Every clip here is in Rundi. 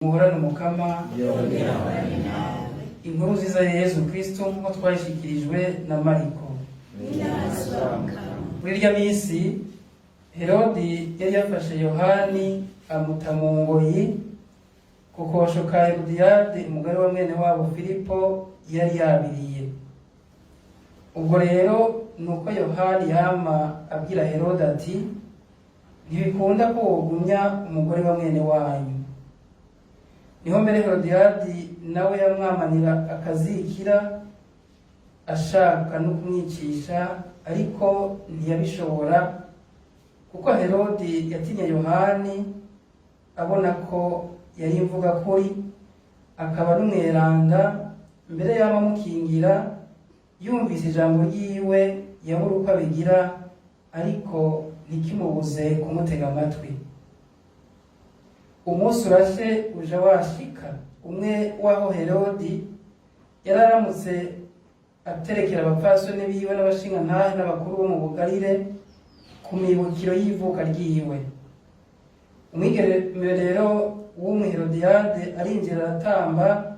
Muhorane Umukama. Yongera abane nawe. Inkuru nziza ya Yezu Kristo nk'uko twayishyikirijwe na Mariko. Muri irya minsi Herodi yari yafashe Yohani amuta mu ngoyi ku kosho ka Herodiyade, umugore wa mwene wabo Filipo yari yabiriye. Ubwo rero ni uko Yohani yama abwira Herode ati: "Ntibikunda ko wogumya umugore wa mwene wanyu." Niho mbere Herodiyadi nawe yamwamanira akazikira, ashaka no kumwicisha, ariko ntiyabishobora, kuko Herodi yatinye Yohani, abona ko yari imvuga kuri, akaba n'umweranda. Mbere yama amukingira, yumvise ijambo ryiwe yabura uko abigira, ariko ntikimubuze kumutega amatwi. Umunsi urashe uja washika, umwe w'aho Herodi yari aramutse aterekera abapfasoni biwe n'abashingantahe n'abakuru bo mu Bugarire ku mibukiro y'ivuka ryiwe. Umwigeme rero w'Umuherodiyade arinjira, aratamba,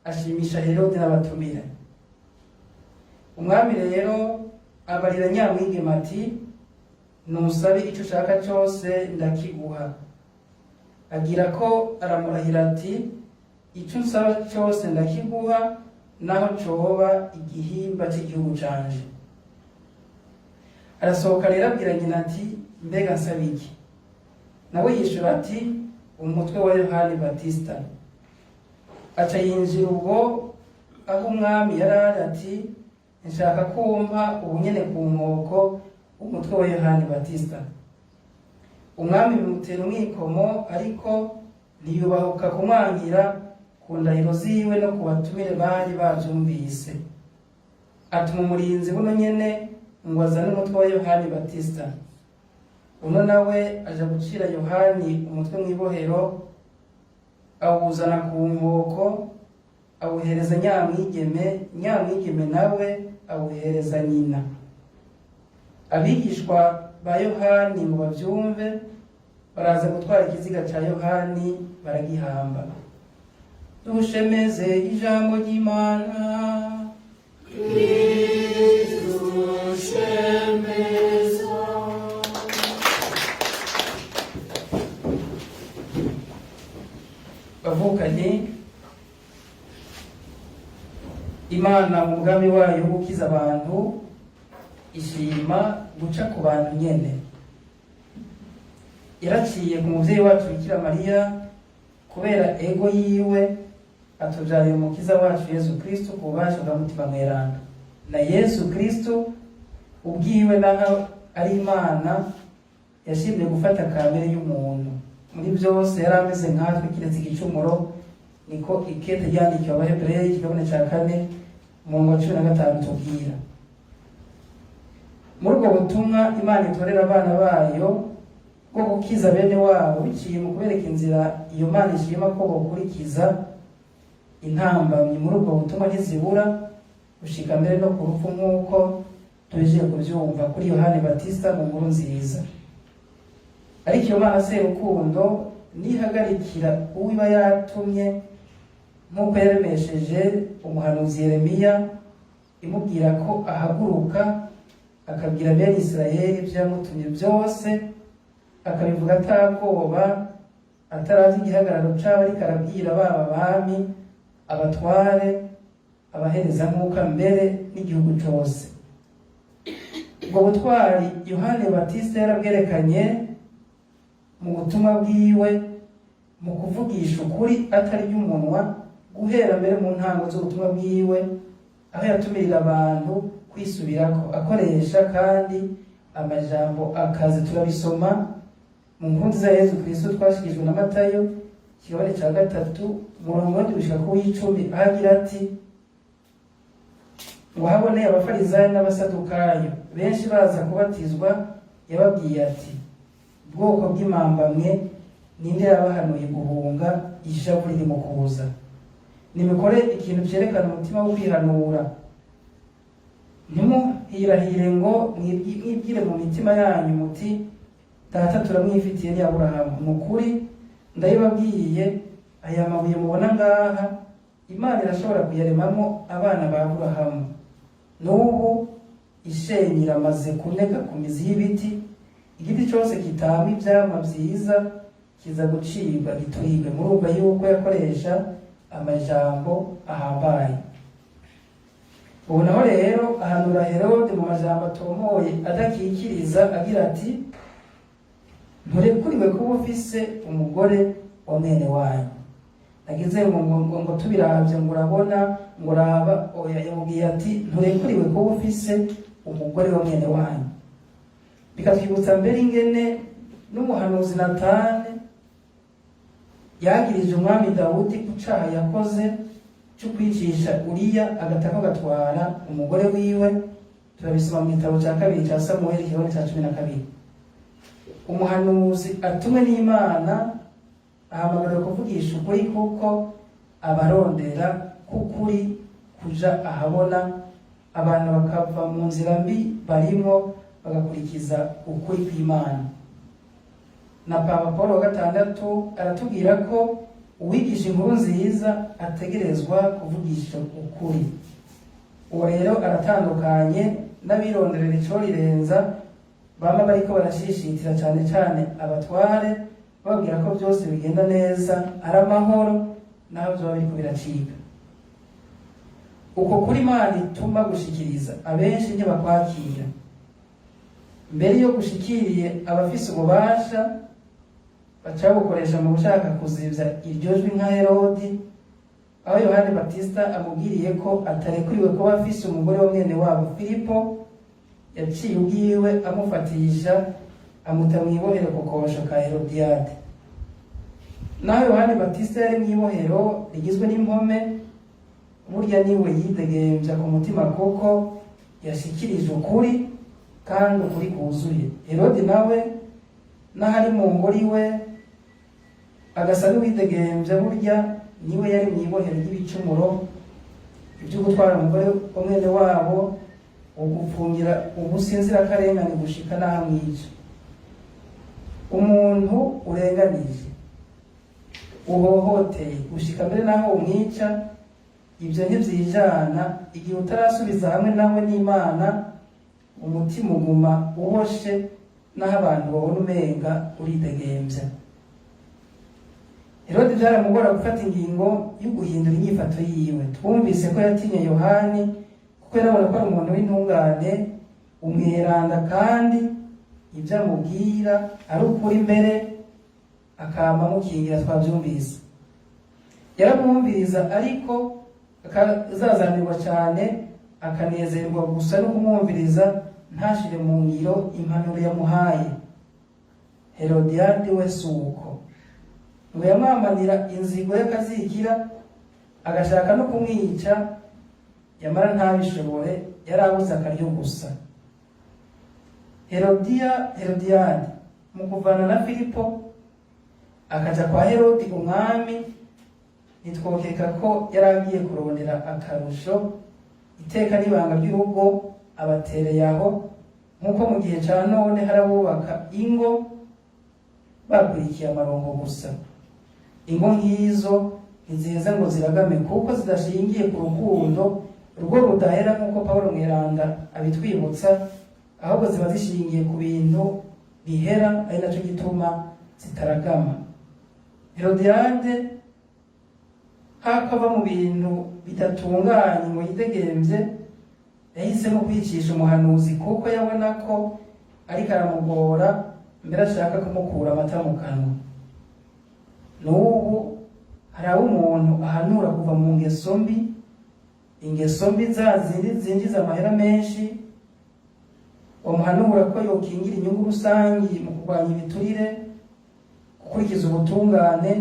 ashimisha Herode n'abatumire. Umwami rero abarira nyamwigeme ati: "Nusabe icyo ushaka cyose, ndakiguha." Agira ko aramurahira ati: "Icyo unsaba cyose ndakiguha, naho coba igihimba cy'igihugu canje." Arasohoka rero, abwira nyina ati: "Mbega nsaba iki?" Nawe yishura ati: "Umutwe wa Yohani Batista." Aca yinjira ubwo aho umwami yari ari, ati: "Nshaka kumpa ubunyene ku nkoko umutwe wa Yohani Batista." Umwami bimutera umwikomo, ariko ntiyubahuka kumwangira ku ndahiro ziwe no ku batumire bari bavyumvise. Atuma umurinzi buno nyene ngo azane umutwe wa Yohani Batista. Uno nawe aja gucira Yohani umutwe mw'ibohero, awuzana ku nkoko, awuhereza nyamwigeme. Nyamwigeme nawe awuhereza nyina. Abigishwa ba Yohani ngo bavyumve, baraza gutwara ikiziga ca Yohani, baragihamba. Dushemeze ijambo ry'Imana. Kristu shemezwa. Bavukanye, Imana mu mugambi wayo wo gukiza abantu ishima guca ku bantu nyene. Yaraciye ku muvyeyi wacu Bikira Mariya, kubera ego yiwe atubyarira Umukiza wacu Yesu Kristo ku bubasha bwa Mutima Mweranda. Na Yesu Kristo ubwiwe, naho ari Imana, yashimye gufata kamere y'umuntu. Muri byose yari ameze nkatwe kiretse igicumuro. Niko ikete ryandikiwe Abahebureyi, ikigabane cya 4, umurongo wa 15 tubwira. Muri ubwo butumwa Imana itorera abana bayo bwo gukiza bene wabo biciye mu kubereka inzira iyo Mana ishima ko bokurikiza, intambamyi muri ubwo butumwa ntizibura, gushika mbere no ku rupfu, nk'uko tuhejeje kubyumva kuri Yohani Batista mu nkuru nziza. Ariko iyo Mana Serukundo nihagarikira uwo iba yatumye, nk'uko yaremesheje umuhanuzi Yeremiya imubwira ko ahaguruka akabwira bene Isirayeli ibyo yamutumye byose, akabivuga atabwoba, ataravye igihagararo c'abo ariko arabwira, baba abami, abatware, abaherezankuka, mbere n'igihugu cose. Ubwo butwari Yohani Batista yarabwerekanye mu butumwa bwiwe, mu kuvugisha ukuri atari umunwa, guhera mbere mu ntango z'ubutumwa bwiwe, aho yatumirira abantu kwisubirako, akoresha kandi amajambo akaze. Turabisoma mu nkuru nziza ya Yezu Kristo twashikirijwe na Matayo, ikigabane ca 3, umurongo wa gushika ku w'10, aho agira ati: "Ngo haboneye Abafarisayo n'Abasadukayo benshi baza kubatizwa, yababwiye ati: 'Bwoko bw'imambamwe, ninde yabahanuye guhunga ishavu riri mu kuza? Nimukore ikintu cyerekana umutima wo kwihanura. Ntimuhirahire ngo mwibwire mu mitima yanyu muti: Data turamwifitiye ni Aburahamu. Ni ukuri ndabibabwiye, Aya mabuye mubona ngaha, Imana irashobora kuyaremamo abana ba Aburahamu. N'ubu ishenyi iramaze kunega ku mizi y'ibiti. Igiti cyose kitama ivyamwa vyiza kiza gucibwa gituribwe. Murumva yuko yakoresha amajambo ahambaye. Ubu naho rero ahanura Herode mu majambo atomoye adakikiriza, agira ati: "Nturekuriwe kuba ufise umugore wa mwene wanyu." Nagize ngo tubiravye, ngo urabona, ngo raba, oya. Yamubwiye ati: "Nturekuriwe kuba ufise umugore wa mwene wanyu." Bikatwibutsa mbere ingene n'umuhanuzi Natane yagirije umwami Dawudi ku caha yakoze cyo kwicisha Uriya agatako gatwara umugore wiwe. Turabisoma mu gitabo cya kabiri cya Samuweli, ikigabane cya 12. Umuhanuzi atumwe n'Imana ahamagara kuvugisha ukuri, kuko abarondera k'ukuri kuja ahabona, abantu bakava mu nzira mbi barimwo bagakurikiza ukuri kw'Imana. Na Papa Paul wa gatandatu aratubwira ko uwigisha inkuru nziza ategerezwa kuvugisha ukuri. Uwo rero aratandukanye n'abironderera icorirenza, bama bariko barashishitira cane cane abatware, bababwira ko byose bigenda neza, ari amahoro, naho vyoba biriko biracika. Uko kuri Imana ituma gushikiriza, abenshi ntibakwakira. Mbere iyo gushikiriye abafise ububasha, baca babukoresha mu gushaka kuzivya iryo jwi, nka Herodi, aho Yohani Batista amubwiriye ko atarekuriwe kuba afise umugore wa mwene wabo Filipo, yaciye ubwiwe amufatisha, amuta mw'ibohero ku kosho ka Herodiyade. Naho Yohani Batista yari mw'ibohero rigizwe n'impome, burya niwe yidegemvya ku mutima, kuko yashikirije ukuri kandi ukuri kuzuye. Herodi nawe, n'ahari mu ngoro iwe agasa n'uwidegemvya, burya niwe yari mw'ibohero ry'ibicumuro, ibyo gutwara umugore wa mwene wabo, ugupfungira ubusa inzirakarengane gushika n'aho amwica. Umuntu urenganije, uhohoteye gushika mbere n'aho umwica, ibyo ntivyijana igihe utarasubiza hamwe nawe n'Imana. Umutima uguma uhoshe n'aho abantu babona umenga uridegemvya. Herodi byaramugora gufata ingingo yo guhindura inyifato yiwe. Twumvise ko yatinye Yohani, kuko yarabona ko ari umuntu w'intungane, umweranda, kandi ibyo amubwira ari ukuri, mbere akama amukingira. Twabyumvise, yaramwumviriza ariko akazazanirwa cyane, akanezerwa gusa no kumwumviriza, ntashire mu ngiro impanuro yamuhaye. Herodiyadi we si uko, ngo yamwamanira inzigo y'akazikira, agashaka no kumwica, yamara ntabishobore, yari abuze akaryo gusa. Herodiyadi mu kuvana na Filipo akaja kwa Herodi umwami, ntitwokeka ko yari agiye kurondera akarusho. Iteka n'ibanga ry'urugo abatereye aho, nk'uko mu gihe ca none hari abubaka ingo bakurikiye amarongo gusa. Ingo nk'izo ntiziheza ngo ziragame, kuko zidashingiye ku rukundo rwo rudahera, nk'uko Paul Mweranda abitwibutsa, ahubwo ziba zishingiye ku bintu bihera, ari naco gituma zitaragama. Herodiyade, hakava mu bintu bidatunganye ngo yidegemvye, yahisemo kwicisha umuhanuzi, kuko yabona ko ariko aramugora, mbere ashaka kumukura amata mu kanwa. N'ubu hari abo umuntu ahanura kuva mu ngeso mbi, ingeso mbi za zindi zinjiza amahera menshi. Wamuhanura ko yokingira inyungu rusangi mu kurwanya ibiturire, gukurikiza ubutungane,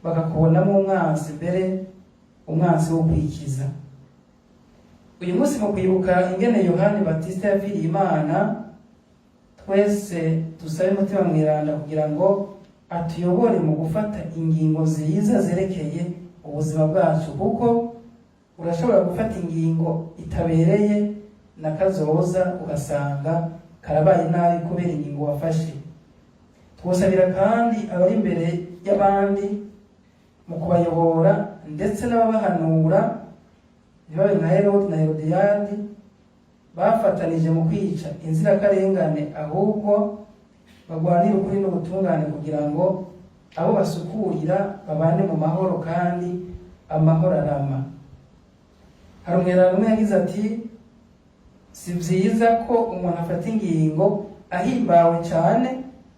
bakakubonamo umwansi, mbere umwansi wo kwikiza. Uyu munsi, mu kwibuka ingene Yohani Batista yapfiriye Imana, twese dusabe Umutima Mweranda kugira ngo atuyobore mu gufata ingingo nziza zerekeye ubuzima bwacu, kuko urashobora gufata ingingo itabereye, na kazoza ugasanga karabaye nabi kubera ingingo wafashe. Twosabira kandi abari imbere y'abandi. Mu kubayobora ndetse n'ababahanura, ntibabe nka Herodi na Herodiyadi bafatanije mu kwica inzirakarengane, ahubwo bagwanire ukuri n'ubutungane kugira ngo abo basukurira babane mu mahoro kandi amahoro arama. Hari umwerano umwe yagize ati: "Si byiza ko umuntu afata ingingo ahimbawe cyane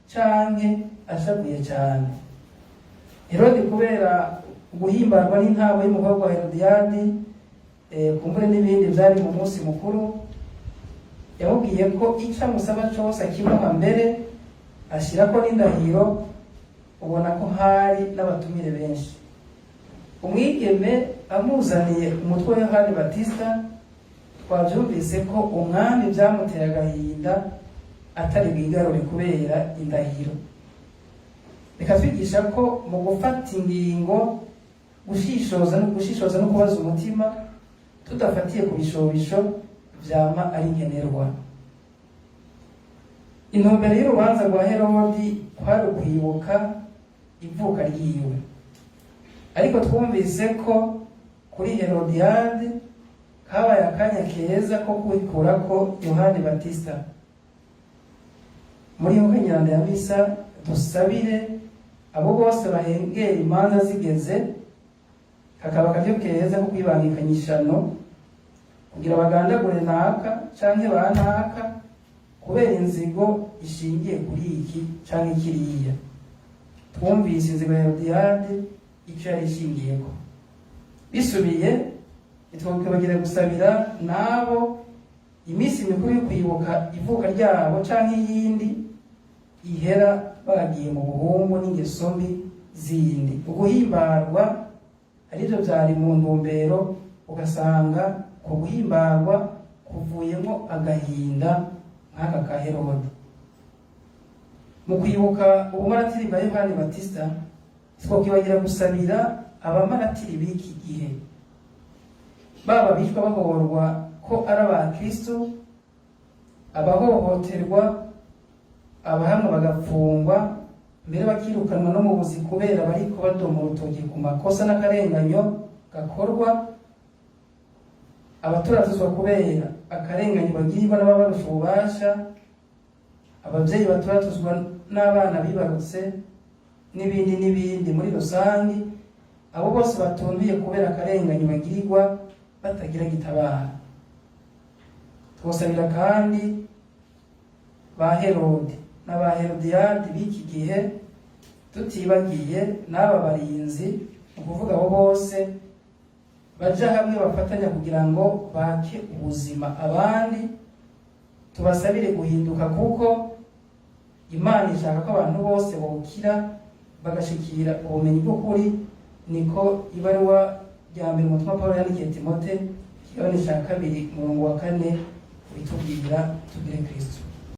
canke ashavuye cyane." Herodi, kubera guhimbarwa n'intango y'umukobwa wa Herodiyadi, kumbure n'ibindi byari mu munsi mukuru, yamubwiye ko icyo amusaba cyose akimuha, mbere ashyirako n'indahiro. Ubona ko hari n'abatumire benshi. Umwigeme amuzaniye umutwe wa Yohani Batista, twabyumvise ko umwami byamuteye agahinda atari bwigarure kubera indahiro. Reka twigisha ko mu gufata ingingo, gushishoza no kubaza umutima tudafatiye ku bishobisho vyama ari nkenerwa. Intumbero y'urubanza rwa Herodi kwari ukwibuka ivuka ryiwe, ariko twumvise ko kuri Herodiyade kabaye akanya keza ko kwikurako Yohani Batista. Muri iyo nyiranda ya misa, dusabire abo bose bahengera imanza zigeze, kakaba akaryo keza ko kwibangikanya ishano kugira bagandagure naka canke ba naka kubera inzigo ishingiye kuri iki canke kiriya. Twumvise inzigo ya Herodiyade icyo yari ishingiyeko. Bisubiye, ntitwokwibagira gusabira n'abo iminsi mikuru yo kwibuka ivuka ryabo canke iyindi ihera bagiye mu buhumbu n'ingeso mbi zindi, uguhimbarwa arivyo vyari mu ntumbero, ugasanga ku guhimbarwa kuvuyemo agahinda nk'aka ka Herode. Mu kwibuka ubumaratiri bwa Yohani Batista, twokwibagira gusabira abamaratiri b'iki gihe, baba bicwa bahorwa ko ari abakristo, abahohoterwa, abahamwe bagapfungwa, mbere bakirukanwa no mu buzi kubera bariko badoma urutoki ku makosa n'akarenganyo gakorwa, abaturatuzwa kubera akarenganyo bagirirwa n'ababarusha ububasha, abavyeyi baturatuzwa n'abana bibarutse, n'ibindi n'ibindi. Muri rusange, abo bose batumviye kubera akarenganyo bagirirwa batagira gitabara. Twosabira kandi ba Herode n'aba Herodiyadi b'iki gihe, tutibagiye n'aba barinzi, ni ukuvuga abo bose baja hamwe bafatanya kugira ngo bake ubuzima abandi. Tubasabire guhinduka, kuko Imana ishaka ko abantu bose bokira bagashikira ubumenyi bw'ukuri. Niko ibaruwa rya mbere umutumwa Paul yandikiye Timote, ikigabane ca 2, umurongo wa 4 ubitubwira. Tugire Kristo.